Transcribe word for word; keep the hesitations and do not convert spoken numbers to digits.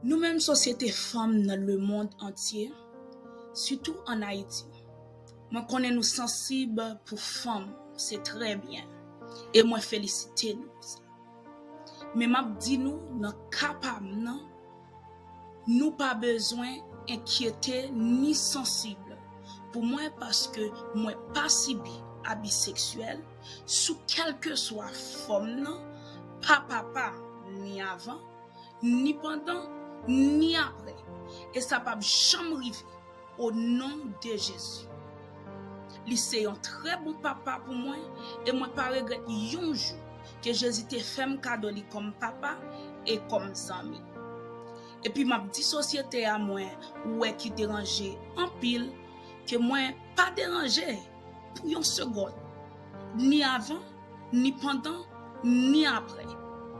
Nou menm sosyete fanm nan lemonn antye, sitou ann Ayiti, mwen konnen nou sansib pou fanm, se trè byen, e mwen felisite nou pou sa. Men m ap di nou, nan ka pa m nan, nou pa bezwen enkyete ni sansib pou mwen, paske mwen pa sibi abi seksyèl sou kèlkeswa fòm nan, pa papa, ni avan, ni pandan, ni apre. E sa p ap janm rive, o non de Jezi. Li se yon trè bon papa pou mwen, e mwen pa regrèt yon jou ke Jezi te fè m kado li kòm papa e kòm zanmi. Epi m ap di sosyete a, mwen wè ki deranje anpil, ke mwen pa deranje pou yon segond, ni avan, ni pandan, ni apre.